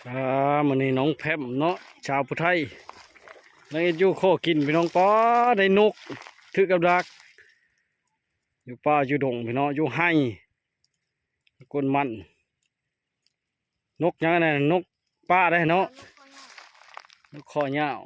ອ່າ ມື້ນີ້ນ້ອງແພມເນາະ ຊາວຜູ້ໄທ ນາງເຮັດຢູ່ຂໍກິນ ພີ່ນ້ອງ. ປ້າ ໄດ້ນົກຖືກກັບດັກ ຢູ່ປ່າຢູ່ດົງ ພີ່ນ້ອງ ຢູ່ໄຮ່ ກົ້ນມັນ. ນົກຫຍັງນັ້ນ ນົກປ່າໄດ໋ເນາະ ນົກຄໍຍາວ.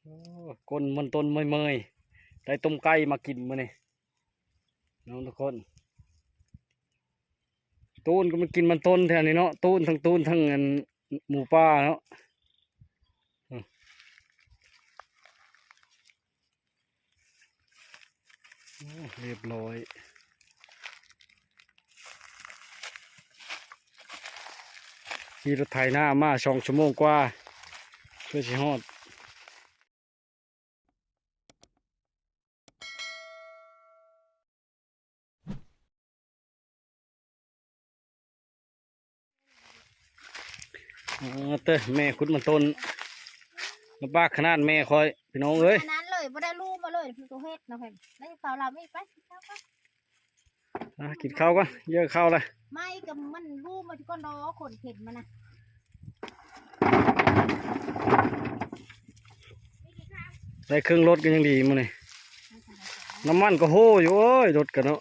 ໂອ້ ກົ້ນມັນຕົ້ນເມີຍໆ ໄດ້ຕົ້ມໄກ່ມາກິນມື້ນີ້ ນ້ອງທຸກຄົນ. ຕູນກໍມາກິນມັນຕົ້ນແຖວນີ້ເນາະ ຕູນ ທັງຕູນ ທັງອັນໝູປ່າເນາະ. ໂອ້ ຮຽບຮ້ອຍ ຂີ່ລົດໄຖນາມາສອງຊົ່ວໂມງກວ່າ ເພື່ອຊິຮອດ. ເອີ ເຕີ ແມ່ຂຸດມັນຕົ້ນ ລຳບາກຂະໜາດແມ່ຂ້ອຍ ພີ່ນ້ອງເອີຍ. ຂະໜາດເລີຍ ບໍ່ໄດ້ຮູ້ມາເລີຍ ເພິ່ນກໍເຮັດເນາະ. ເພິ່ນໄດ້ເຂົ້າລາວມີໄປ ເຂົ້າໄປ ອ່າ ກິນເຂົ້າກ່ອນ ເຢີເຂົ້າລະ ໄມ້ກໍມັນຮູ້ມາຢູ່ກ່ອນດອກ ຂົນເຂັນມັນນະ. ໄດ້ເຄື່ອງລົດກໍຍັງດີມື້ນີ້ ນ້ຳມັນກໍໂຮຢູ່. ໂອ້ຍ ລົດກໍເນາະ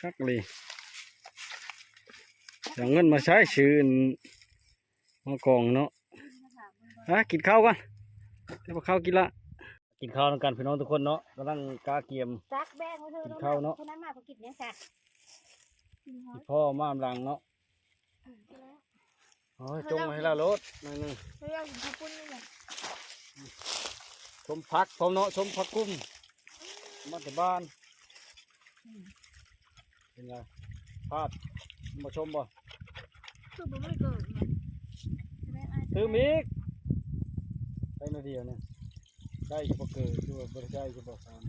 ຄັກອີ່ຫຼີ ຊິເອົາເງິນມາໃຊ້ຊື້ອັນ ມາກອງເນາະ. ຫາ ກິນເຂົ້າກ່ອນ ເອົາເຂົ້າກິນລະ ກິນເຂົ້ານຳກັນ ພີ່ນ້ອງທຸກຄົນເນາະ. ກຳລັງກະກຽມ ຕັກແບ່ງມາເທີ ກິນເຂົ້າເນາະ ເທົ່ານັ້ນມາກໍກິນຫຍັງຊະ ພໍ່ມາອຳລັງເນາະ. ໂອ້ຍ ຈົ່ງມາໃຫ້ລາໂລດໜ້ອຍໜຶ່ງ ເຮົາກິນເຂົ້າປຸ້ນນີ້ແຫຼະ ສົ້ມຜັກພ້ອມເນາະ ສົ້ມຜັກກຸ້ມ ມາແຕ່ບ້ານ. ເປັນໄງ ພາດ ມາຊົມບໍ່? ຄືບໍ່ມີເກີດນະ ຕື່ມອີກ ໄດ້ໜ້ອຍດຽວນະ ໄດ້ສະເພາະເກີດ ຄືວ່າບໍ່ໄດ້ໃຊ້ສະເພາະສານ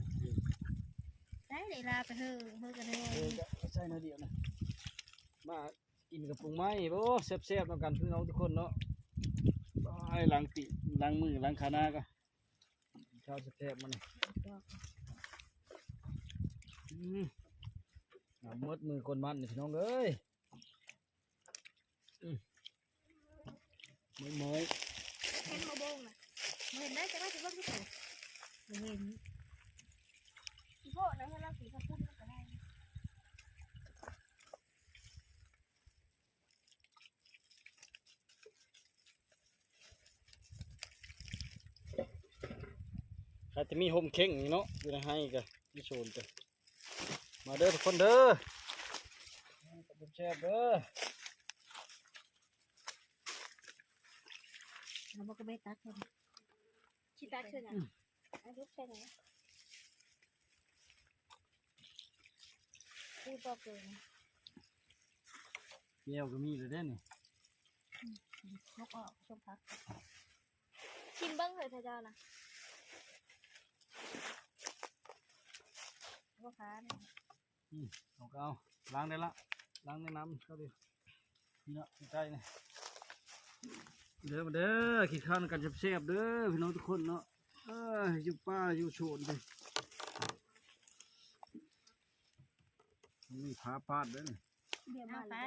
ໄດ້ເວລາໄປເຮີ ເຮີກັນເຮີ ເອີ ໃຊ້ໜ້ອຍດຽວນະ ມາ ກິນກັບປຸງໄມ້ ໂອ້ ແຊບໆນຳກັນ ພີ່ນ້ອງທຸກຄົນເນາະ. ໄປລ້າງຕີນ ລ້າງມື ລ້າງຂາໜ້າກ່ອນ ກິນເຂົ້າແຊບໆ ມື້ນີ້ ອືມ ໝົດມື້ກົ້ນມັນນີ້ ພີ່ນ້ອງເອີຍ ອືມ ເມື່ອຍໆ ເຫັນໝາກບົງນະ ບໍ່ເຫັນໄດ້ ແຕ່ວ່າຊິເບິ່ງທີ່ໂຕ ບໍ່ເຫັນ ອີໂພດນະ ເຮົາລາວກິນເຂົ້າປຸ້ນກໍໄດ້. ໃຜຈະມີຮົ່ມເຄັ່ງນີ້ເນາະ ຢູ່ໃນໄຮ່ກະ ຢູ່ສວນກະ ມາເດີທຸກຄົນເດີ ແຊບໆເດີ. ເອົາບໍ່ກະເບັດຕັກໃສ່ ຊິຕັກໃສ່ຫຍັງ? ອືມ ເອົາດຸກໃສ່ຫຍັງ? ປູຕໍ່ເກີນ ແຈ່ວກໍມີແລ້ວເດ້ນີ້ ອືມ ຍົກອອກ ສົ້ມຜັກ ຊິມເບິ່ງເຮີຍ ພະເຈົ້ານະ ບໍ່ຄານ. ອືມ ເອົາກໍເອົາ ລ້າງໄດ້ລະ ລ້າງໃນນ້ຳເຂົ້າດີ ນີ້ເນາະ ໃກ້ໆນີ້ ເດີມາເດີ ກິນເຂົ້ານຳກັນແຊບໆເດີ ພີ່ນ້ອງທຸກຄົນເນາະ ເອີ ຢູ່ປ່າຢູ່ສວນເດ້ ມີຜ້າປາດເດີ ບຽບມາ ເອົາໄປ ແລ້ວ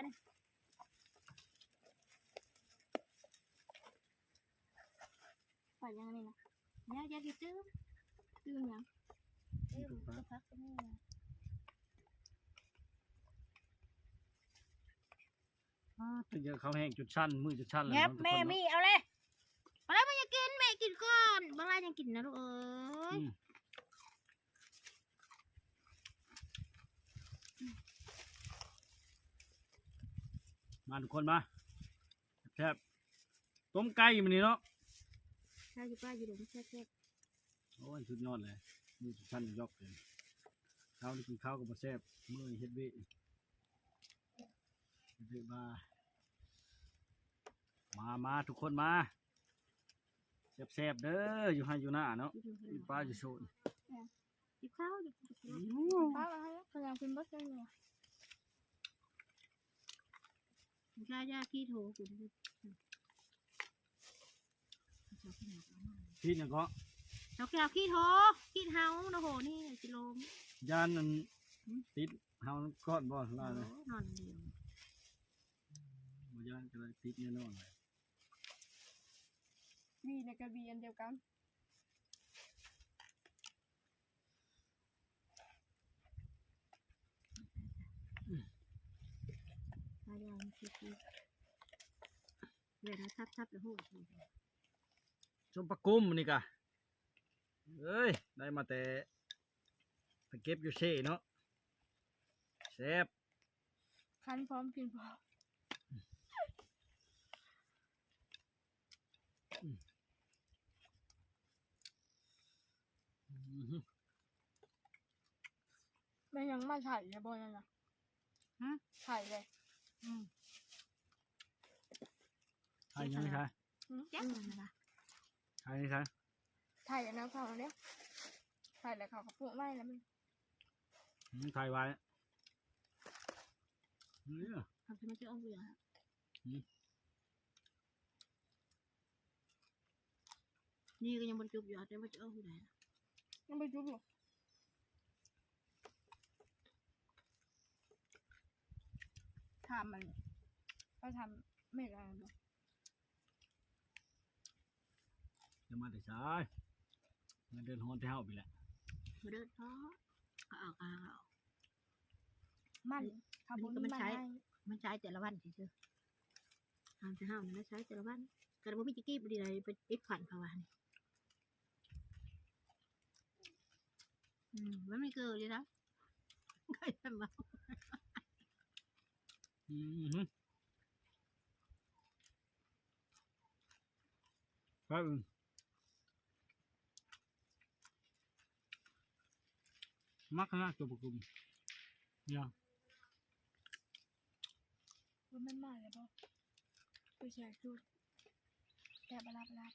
ປາດຫຍັງນີ້ນະ ຢ່າ ຢ່າຊິຕື່ມ ຕື່ມຫຍັງ ຕື່ມ ຕື່ມ ຊິພັກກໍມີ ອ້າ ເຫຍື້ອເຂົ້າແຫ້ງຈົນສັ່ນ ມືຈົນສັ່ນແລ້ວ ແຍບ ເນາະ ແມ່ ທຸກຄົນເນາະ ມີ ເອົາເລີຍ ບໍ່ໄດ້ ບໍ່ຢາກກິນ ແມ່ກິນກ່ອນ ບໍ່ໄດ້ ຍັງກິນນະລູກເອີຍ ອືມ ມາທຸກຄົນມາ ແຊບ ຕົ້ມໄກ່ມື້ນີ້ເນາະ ຂ້າຢູ່ປ່າຢູ່ດົງແຊບໆ ໂອ້ຍ ສຸດຍອດເລີຍ ມືສັ່ນຢອກເລີຍ ເຊົ້ານີ້ກິນເຂົ້າກໍບໍ່ແຊບ ມື້ນີ້ເຮັດວຽກ ເຮັດວຽກມາ ມາ ມາ ທຸກຄົນມາ ແຊບໆເດີ ຢູ່ໄຮ່ຢູ່ນາເນາະ ຢູ່ໄຮ່ຢູ່ນາ ຢູ່ປ່າຢູ່ສວນ ກິນເຂົ້າຢູ່ ອືມ ປາໃຫ້ຂະຫຍັງເພິ່ນບໍ່ໃສ່ເນາະ ຢາ ຢາຂີ້ໂຖ ກິນ ຂີ້ຫຍັງເກາະ ດອກແກ້ວຂີ້ໂຖ ຂີ້ເຫົານະໂຫ ນີ້ຊິລົມ ຢ້ານອັນ ຫືມ ຕິດເຫົາກ່ອນບໍ່ ລາວນະ ໂອ້ ນອນດຽວ. ຢ້ານກະໄດ້ຕິດແນ່ນອນ. ຫວີແລ້ວກະຫວີອັນດຽວກັນ. ມາຢ່າງຊິກິນ ເວລາທັບໆ ລະໂຫດ ສົ້ມປາກຸ້ມມື້ນີ້ກະ ເອີຍ ໄດ້ມາແຕ່ໄປເກັບຢູ່ເຊເນາະ ແຊບ. ຄັນພ້ອມກິນພ້ອມ. ອືມ ແມ່ນຫຍັງມາໄຖແລ້ວບໍ່ນັ້ນນະ? ຫື? ໄຖເລີຍ. ອືມ ໄຖຫຍັງ? ຫື? ແຈກ ໄຖໃສ? ໄຖອັນນັ້ນເຂົາເດ້ ໄຖແລ້ວເຂົາກະປູກໄວ້ແລ້ວມັນ ອືມ ໄຖໄວ້. ເອີ ເຂົາຊິມາເຈາະເຫືອ ອືມ ນີ້ກະຍັງບໍ່ໄດ້ຈຸບຢູ່ ແຕ່ວ່າຈະເອົາຜູ້ໃດ ຍັງບໍ່ໄດ້ຈຸບຢູ່. ຖາມມັນ ໄປຖາມແມ່ກະ ຈະມາແຕ່ໃສ? ເງິນເດືອນຮອນແຕ່ເຮົາພີ້ແຫຼະ ບໍ່ເດີດພໍ. ເຂົາເອົາ ເຂົາເອົາ ມັນ ມັນ ເຂົາບໍ່ມີມັນໃຊ້ ມັນໃຊ້ແຕ່ລະວັນຊື່ໆ. ເອົາແຕ່ເຮົານັ້ນໃຊ້ແຕ່ລະວັນ ກະບໍ່ມີຈັກກີບດີໃດ ໄປຕິດຂວັນເຂົາວ່າ. ອືມ ມັນມີເກີດຢູ່ນະ ເຄີຍເຫັນບໍ່? ອືມ ໄປ ມັກຂະໜາດຕົວປະກຸມ ຢ່າ ບໍ່ແມ່ນມາແລ້ວບໍ່? ໄປໃສ່ຈູດ ແຊບປະລາ ປະລາ.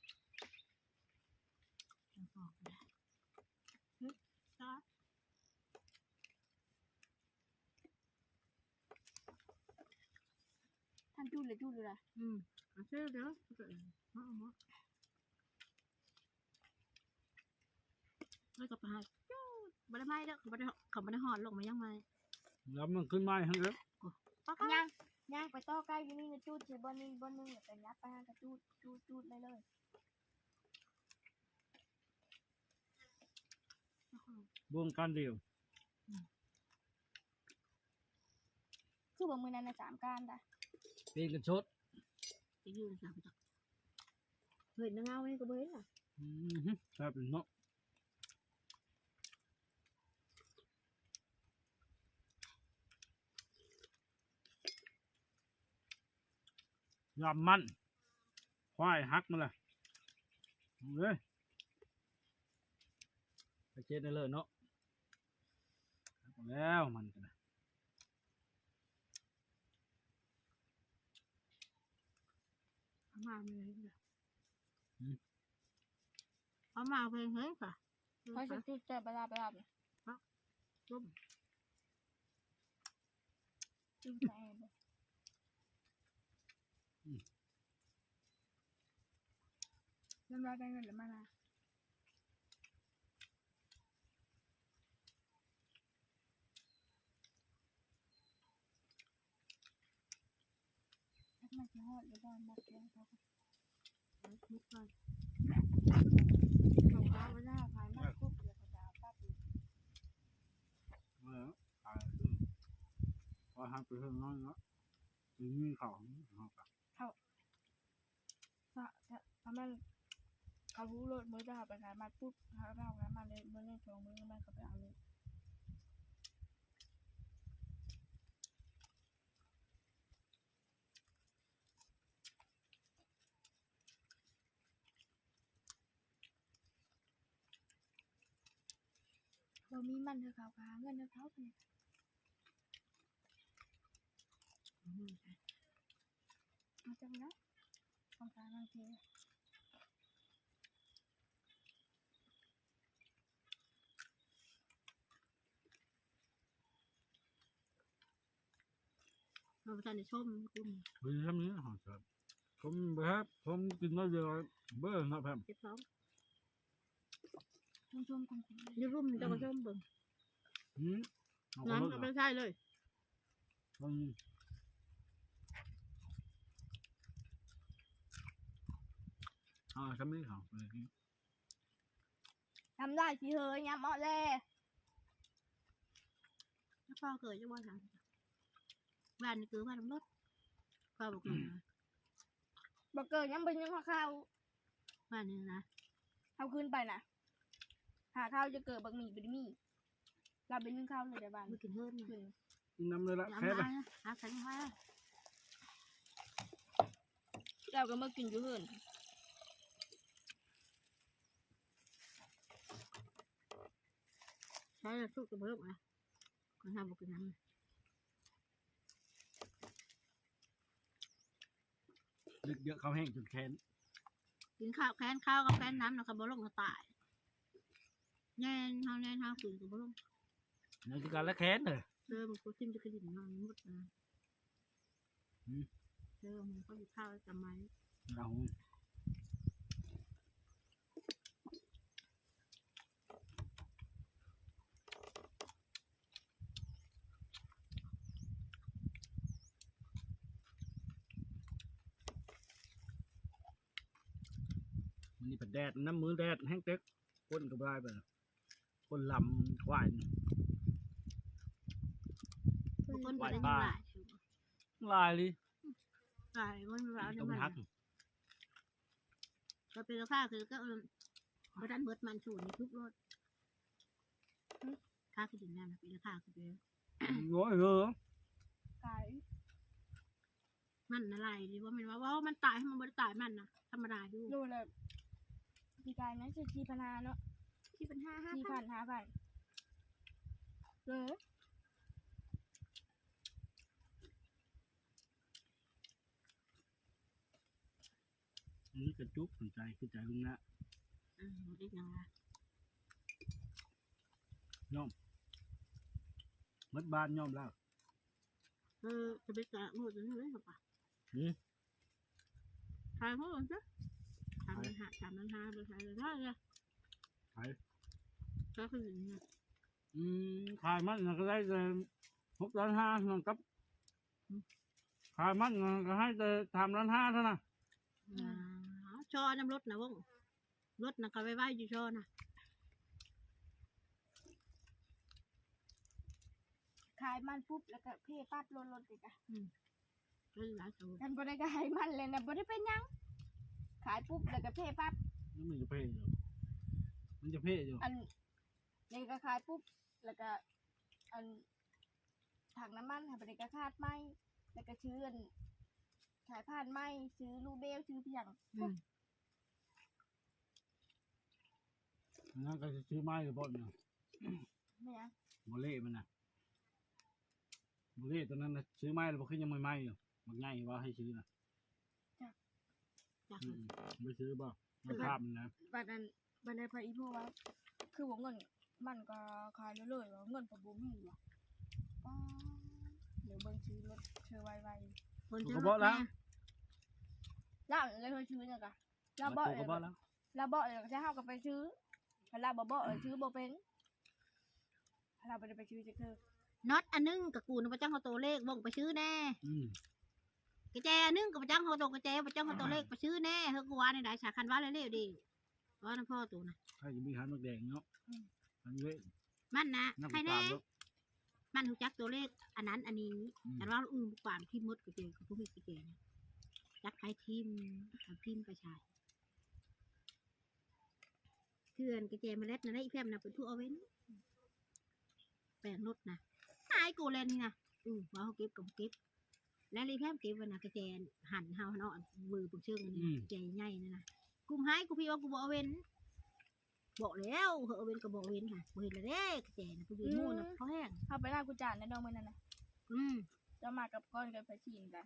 ຫຶ? ຊອດ ທ່ານຈູດເລີຍ ຈູດເລີຍລະ. ອືມ ເອົາເຊີເດີ ເອົາເດີ ເອົາ ເອົາ ເອົາ. ແລ້ວກະໄປຫາຈູດ ບໍ່ໄດ້ໄໝ້ເດີ ເຂົາບໍ່ໄດ້ ເຂົາບໍ່ໄດ້ຮອດລົງມາຍັງໄໝ້ ແລ້ວມັນຂຶ້ນໄໝ້ຫັ້ນເດີ. ຍ່າງ ຍ່າງໄປຕໍ່ໄກ່ຢູ່ນີ້ນະ ຈູດໃສ່ບ່ອນນີ້ບ່ອນໜຶ່ງ ແລ້ວກະຫຍັບໄປຫາກະຈູດ ຈູດ ຈູດໄປເລີຍ. ວົງການດຽວ ອືມ ຄືວ່າມື້ນັ້ນນະ ສາມການດາ ປີນກັນສົດ ໄປຢູ່ໃນສາມຈັກ ເຫັນນະ ເງົານີ້ກະບໍ່ເຫັນລະ. ອືມ ແຊບເນາະ. ຍຳມັນ ຄວາຍຫັກມັນລະ ເອີຍ ໄປເຈັດໄດ້ເລີຍເນາະ. ແລ້ວມັນກະນະ ເອົາມາເລີຍ ອືມ ເອົາມາເພິ່ນເຮີ້ຍກະ ເຂົາຊິຈູດແຊບປະລາ ປະລາ. ເນາະ ຕົ້ມ ກິນແຊບ ອືມ ແມ່ນວ່າໄດ້ເງິນແລ້ວມານະ ຈັກມັນຊິຮອດຫຼືບໍ່ ມາແກງເຂົາ ເອົາ ມຸດກ່ອນ ເຂົາກະວ່າຖ້າຂາຍມາປຸບ ດຽວເຂົາຈະເອົາປັບອີກ ເອີ ຂາຍ ອືມ ພໍຮັບໄປເຖິງນັ້ນເນາະ ຊິມີເຂົ້າ ເຮົາກະ ເຂົ້າ ສະ ສະ ສະ ມັນ ເຂົາຮູ້ໂລດ ມື້ເຈົ້າເຮົາໄປຂາຍມັດປຸບ ເຮົາ ເຮົາຂາຍມັດເລີຍ ມື້ໜຶ່ງສອງມື້ມັນກະໄປເອົາເລີຍ. ບໍ່ມີມັນເທື່ອ ເຂົາກະຫາເງິນເທື່ອເຂົາ. ອືມ ເອົາຈັກແລ້ວ ຂອງການບາງທີ ເຮົາບໍ່ທັນໄດ້ຊົມ ກຸ້ມ ເຮີ້ຍ ຊຳນີ້ ຫອມແຊບ ຊົມບໍ່ແຊບ ຊົມກິນໜ້ອຍດຽວ ເບີ ເນາະແພມ ເຈັບທ້ອງ ຊົມໆ ກຸ້ມໆ ຢູ່ລຸ່ມເຈົ້າກະຊົມເບິ່ງ ອືມ ນ້ຳກະໄປໃສ່ເລີຍ ອືມ ເ ເອົາຊຳນີ້ເຂົາ ນ້ຳລາຍຊິເຫີຍ ຍາມເອາະແລ. ແລ້ວພໍ່ເກີດຢູ່ບໍ່ຊັ້ນ? ບ້ານນີ້ເກີດມານຳລົດ ພໍ່ບໍ່ເກີດນະ. ບໍ່ເກີດ ຍັງບໍ່ຍັງຫາເຂົ້າ ບ້ານນີ້ນະ ເຮົາຂຶ້ນໄປນະ ຫາເຂົ້າຈະເກີດບັກໝີ່ບໍ່ໄດ້ມີ ລາວໄປຍິງເຂົ້າເລີຍແຕ່ບ້ານ ມາກິນເຮືອນ ຂຶ້ນ ກິນນຳເລີຍລະ ແຄນລະ ຫາແຄນມາ ແລ້ວກໍມາກິນຢູ່ເຮືອນ ໃຊ້ສຸກກະເບີກນະ ຄົນເຮົາບໍ່ກິນນຳ ເຍອະ ເຂົ້າແຫ້ງຈົນແຄນ ກິນເຂົ້າແຄນ ເຂົ້າກັບແຄນນຳ ແລ້ວກໍບໍ່ລົງກໍຕາຍ ແນນເຮົາ ແນນເຮົາ ຄືນກໍບໍ່ລົງ ນັ້ນຄືກັນລະແຄນເດີ ເອີ ມັນກໍຖິ້ມຈະກະດິນນອນໝົດນະ ອືມ ເອີ ມັນກໍຢູ່ເຂົ້າຈຳໄວ້ ເອົາ ມື້ນີ້ພັດແດດ ນຳມື້ແດດແຮງເຕັກ ຄົນກໍບໍ່ຫຼາຍປານໃດ ຄົນລຳຄວາຍ ຄົນໄປໄດ້ຫຼາຍ ຫຼາຍອີ່ຫຼີ ຫຼາຍ ຄົນລາວນີ້ມັນ ກໍເປັນລາຄາຄື ກໍ ເອີ ບໍ່ທັນເບິດມັນສູນນີ້ທຸບໂລດ ຄ່າຄືດິນນັ້ນເປັນລາຄາຄືເດີ ໂອ້ຍເອີ ກາຍ ມັນນະຫຼາຍເດ້ ບໍ່ແມ່ນວ່າ ເວົ້າມັນຕາຍ ມັນບໍ່ໄດ້ຕາຍ ມັນນະທຳມະດາຢູ່ ໂລລະ ປີກາຍນັ້ນຄືສີ່ພັນຫ້າເນາະ ສີ່ພັນຫ້າ ຫ້າພັນ ສີ່ພັນ ຫ້າພັນ ເອີ. ອັນນີ້ກະຈຸກສົນໃຈຄືໃຈລຸງນະ ອືມ ບໍ່ໄດ້ຫຍັງລະ ຍອມ ໝົດບ້ານຍອມລາວ ເອີ ຈະໄປກະໝົດເລີຍ ຫືມ ຂາຍໝົດເລີຍ ສາມພັນຫ້າ ສາມພັນຫ້າ ບໍ່ຂາຍເລີຍ ຂາຍ ຂາຍຄື ອືມ ຂາຍມັນນະກໍໄດ້ແຕ່ຫົກລ້ານຫ້າ ນຳກັບ ຂາຍມັນກໍໃຫ້ແຕ່ສາມລ້ານຫ້າເທົ່ານັ້ນ ອືມ ຊໍນຳລົດນະ ວົງ ລົດນະກໍໄວໆຢູ່ຊໍນະ ຂາຍມັນປຸບແລ້ວກໍເພປັບໂລດ ລົດນີ້ກະ ອືມ ຄັນບໍ່ໄດ້ຂາຍມັນແລ້ວນະ ບໍ່ໄດ້ເປັນຫຍັງ ຂາຍປຸບແລ້ວກໍເພປັບ ມັນຈະເພຢູ່ ມັນຈະເພຢູ່ ອັນນີ້ກໍຂາຍປຸບ ແລ້ວກໍ ອັນ ຖັງນ້ຳມັນຫັ້ນ ບັດນີ້ກໍຂາດໃໝ່ ແລ້ວກໍຊື້ອັນ ສາຍພານໃໝ່ ຊື້ລູເບວ ຊື້ພຽງ ອືມ ອັນນັ້ນກໍຊິຊື້ໃໝ່ຫຼືບໍ່ນີ້ ແມ່ນຫຍັງ? ໂບເລມັນນະ ໂບເລຕົວນັ້ນນະ ຊື້ໃໝ່ແລ້ວບໍ່ ຄືຍັງໃໝ່ໆຢູ່ ບັກໃຫຍ່ວ່າໃຫ້ຊື້ນະ ຈັກ ຈັກ ອືມ ໄປຊື້ບໍ່ ມັນພາບມັນນະ ບັດນັ້ນ ບັດໃດພະອີ່ຜູ້ວ່າ ຄືວ່າເງິນມັນກໍຂາຍເລີຍໆ ວ່າເງິນກໍບໍ່ມີວ່າ ປ້າ ດຽວເບິ່ງຊື້ລົດເທື່ອໄວໆ ເພິ່ນ ກໍບອກແລ້ວ ລາວເລີຍເຄີຍຊື້ຫຍັງກະ ລາວບອກ ລາວບອກແລ້ວ ລາວບອກແລ້ວ ເຮົາກໍໄປຊື້ ຄັນລາວບໍ່ບອກ ເອີ ຊື້ບໍ່ເປັນ ລາວບໍ່ໄດ້ໄປຊື້ຈັກເທື່ອ ນັອດອັນໜຶ່ງກະກູນະ ບໍ່ຈັກເອົາໂຕເລກ ບໍ່ໄປຊື້ແນ່ ອືມ ກະແຈອັນໜຶ່ງກະບໍ່ຈັກເອົາໂຕກະແຈ ບໍ່ຈັກເອົາໂຕເລກ ໄປຊື້ແນ່ ເຮີ ກູວ່າແນວໃດສາ ຄັນວ່າແລ້ວເດ້ ເວົ້ານຳພໍ່ໂຕນະ ໃຜຈະມີຫານໝາກແດງເນາະ ອືມ ອັນນີ້ ມັນນະ ໃຜແນ່ ມັນຮູ້ຈັກໂຕເລກ ອັນນັ້ນອັນນີ້ ອືມ ຄັນວ່າອື່ນປານທີ່ໝົດກະແຈ ກະບໍ່ມີກະແຈ ຈັກໃຜຖິ້ມ ເອົາຖິ້ມໄປໃສ ເທື່ອນກະແຈມາແລັດນະ ໄດ້ອີ່ແພມນະ ເປັນຜູ້ເອົາເວັນ ແປງລົດນະ ຫາຍໂກແລນນີ້ນະ ອື ວ່າເຮົາເກັບກະບໍ່ເກັບ ແລ້ວອີ່ແພມເກັບໄວ້ນະ ກະແຈຫັນເຮົາຫັ້ນເນາະ ເວີປຶງເຊີງອັນນີ້ ອື ກະແຈໃຫຍ່ນັ້ນນະ ກຸມຫາຍກູພີວ່າກູບໍ່ເອົາເວັນ ບອກແລ້ວ ເຮົາເອົາເວັນກະບໍ່ເອົາເວັນຫັ້ນ ບໍ່ເຫັນລະເດ້ ກະແຈນະ ຜູ້ຢູ່ໝູ່ນະ ອື ເຂົາແຮງ ເຮົາໄປລານກູຈານແລ້ວເນາະມື້ນັ້ນນະ ອື ເຈົ້າມາກັບກ້ອນກັບໄປຊີ້ນກະ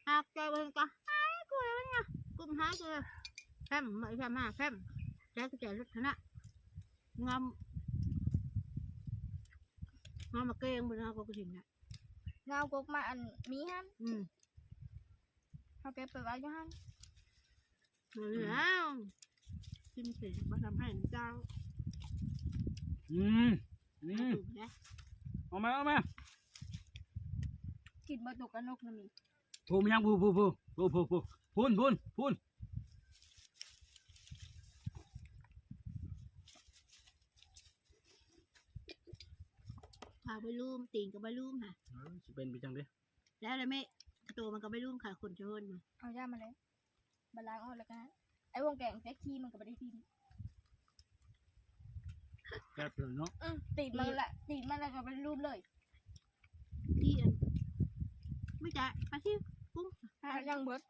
ຫາກແກເບິ່ງກະຫາຍກວ່າເລີຍນະ ກຸມຫາຍກວ່າເລີຍ ແພມ ມາ ແພມ ມາ ແພມ ແຈກະແຈລົດຫັ້ນນະ ງາມ ງາມມາເກງເບິ່ງເອົາກໍກະຖິງນະ ງາວກົກມາອັນມີຫັ້ນ ອືມ ເຮົາເກັບໄປໄວ້ຢູ່ຫັ້ນ ເອົາແລ້ວ ກິນເສຍບໍ່ທຳໃຫ້ເຈົ້າ ອືມ ອືມ ເອົາມາ ເອົາມາ ກິນບໍ່ຕົກກະນົກນະມີ ໂທມາຍັງ ພຸ້ນ ພຸ້ນ ພຸ້ນ ພຸ້ນ ພຸ້ນ ພຸ້ນ ພຸ້ນ ພຸ້ນ ພຸ້ນ ພາໄປລູມ ຕີນກໍໄປລູມຫາ ເອີ ຊິເປັນໄປຈັ່ງໃດ ແລ້ວລະແມ່ ໂຕມັນກໍໄປລູມຂາຂົນໂຈນ ເອົາຢາມາແລ້ວ ບາດລ້າງອອກແລ້ວກໍ ໄອ້ວົງແກງແຈກຂີ້ມັນກໍບໍ່ໄດ້ຖິ້ມ ແຊບເລີຍເນາະ ອື ຕີນມັນລະ ຕີນມັນລະກໍໄປລູມເລີຍ ທີ່ອັນ ບໍ່ຈັກ ປາຊິປຸ້ງ ຫາຍັງເບິດ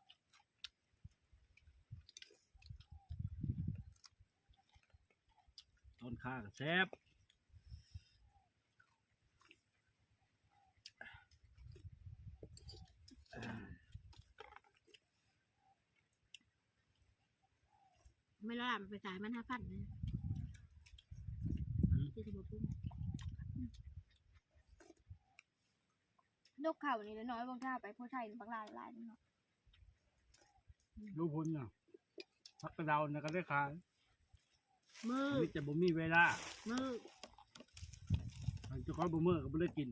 ຕອນຄາກໍແຊບ ແມ່ນລະ ມັນໄປຂາຍມັນຫ້າພັນນະ ອື ທີ່ສະບົດປຸ້ງ ນົກເຂົານີ້ລະນ້ອຍ ເບິ່ງຖ້າໄປຜູ້ໄທບັກຫຼາຍຫຼາຍເນາະ ຢູ່ພຸ້ນນະ ຜັກກະເດົານະກໍໄດ້ຂາຍ ມື້ ມີແຕ່ບໍ່ມີເວລາ ມື້ ຄັນເຈົ້າຂອງບໍ່ມື້ກໍບໍ່ໄດ້ກິນ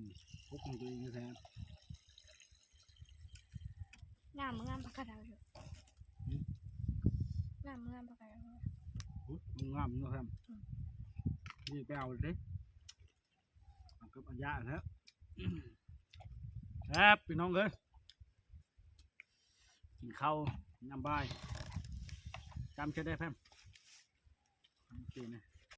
ປົກຂອງຕົວເອງແທ້ໆ ງາມ ງາມຜັກກະເດົາຢູ່ ຫືມ ງາມ ງາມຜັກກະເດົາ ໂອ້ຍ ງາມເນາະແທ້ ອືມ ນີ້ໄປເອົາເດ້ ເອົາກັບອັນຍາແທ້ ແຊບ ພີ່ນ້ອງເອີຍ ກິນເຂົ້າຍາມບ່າຍ ຈຳເທື່ອໄດ້ແພມ ໂອເຄນະ